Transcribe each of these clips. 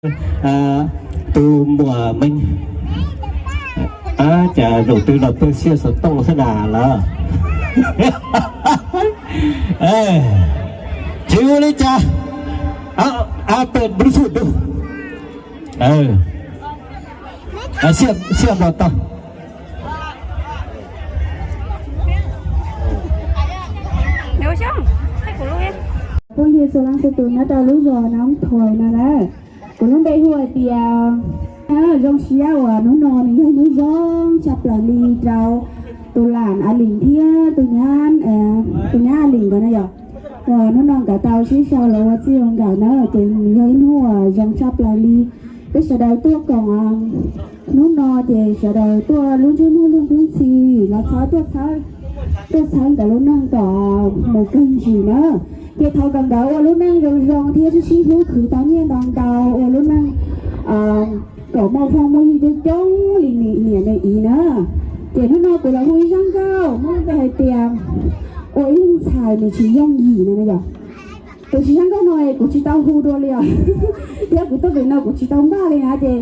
Tus muam Meej, cas zaum twg los pawg xiaj xov tooj xwb na lawm. Tsis ua li cas, pem Bluetooth dua. Xiaj npo tau. Phooj ywg txhua leej txhua tus nyob rau lub zos Nab Thoj no na, kuv lub npe hu hais tias zoo siab uas hnub no nws yog hnub zoo tshaj plaws li rau tus lam A Lim thiab tus nyab, tus nyab A Lim nkawd na yom. Hnub no nkawd tau sib sau los ua txij ua nkawm na, ces nws yog ib hnub uas zoo tshaj plaws li. Peb sawv daws tuaj koom hnub no ces sawv daws tuaj lub ntsej muag luag npub ntxhi los txhawb, tuaj txhawb nkawd lub neej kom mus kawg ntsis na. Ces thov kom nkawd ua lub neej zoo zoo thiab sib sib hlub khwv tau nyiaj ntau ntau, ua lub neej kom muaj phooj muaj ywg coob coob li nws niam nws txiv na. Ces hnub no kuv los hu ib zaj nkauj muaj lub npe hais tias ua ib leeg ntxhais nws tsis yooj yim no na yom. Tus tsis zaj nkauj no kuv tsis tau hu dua li os, thiab kuv tuaj pem no kuv tsis tau npaj li na, ces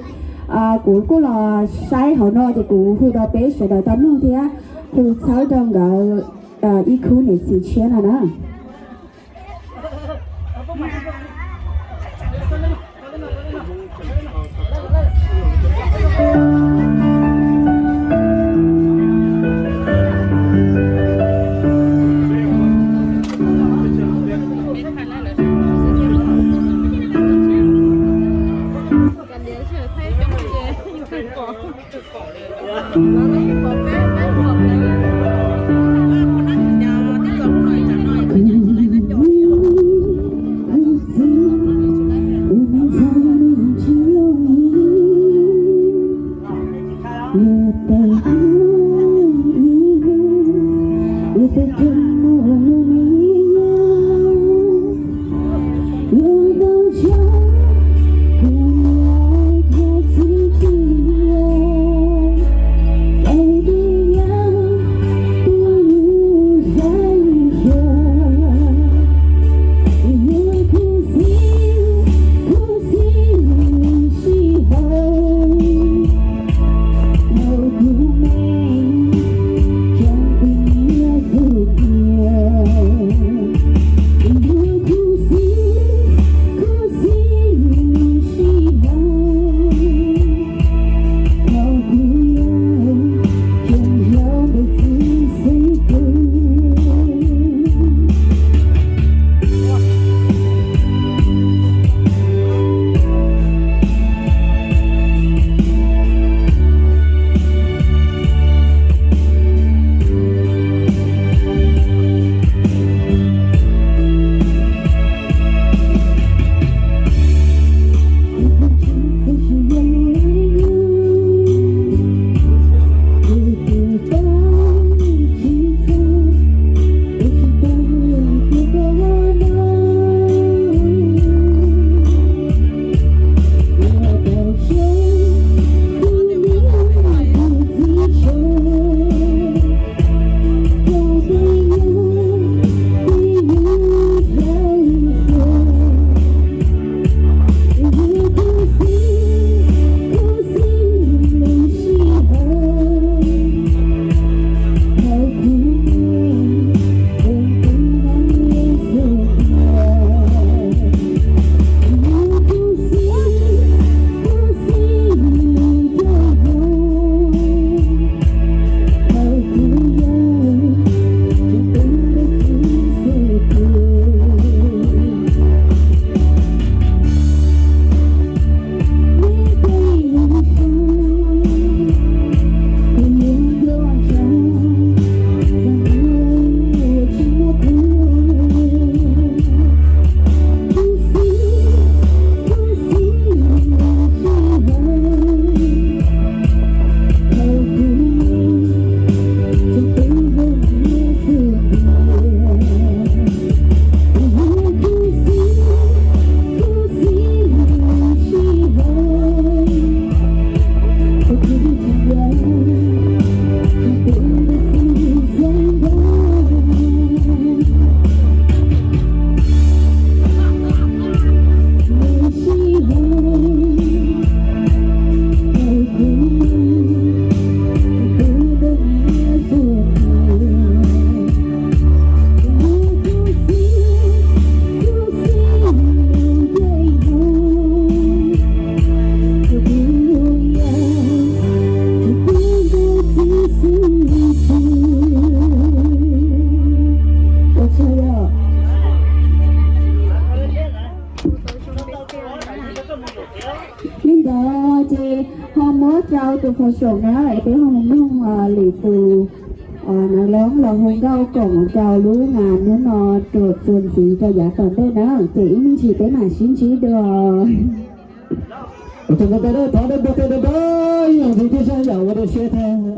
kuv kuj los saib hauv no ces kuv hu rau peb sawv daws tau mloog thiab hu txhawb rau nkawd ib khub niam txiv tshiab no na. Tus qhov soom na es peb ho mus mloog Lis Fus Nais Loob los hu nkauj koom rau lub nas hnub no rau txuas ntxiv rau yav tom ntej na, ces ib me ntsis peb mam sib ntsib dua. Thov nej npog tes rau npog, ib zaug ntxiv thiab saib yam ua rau siab thiab.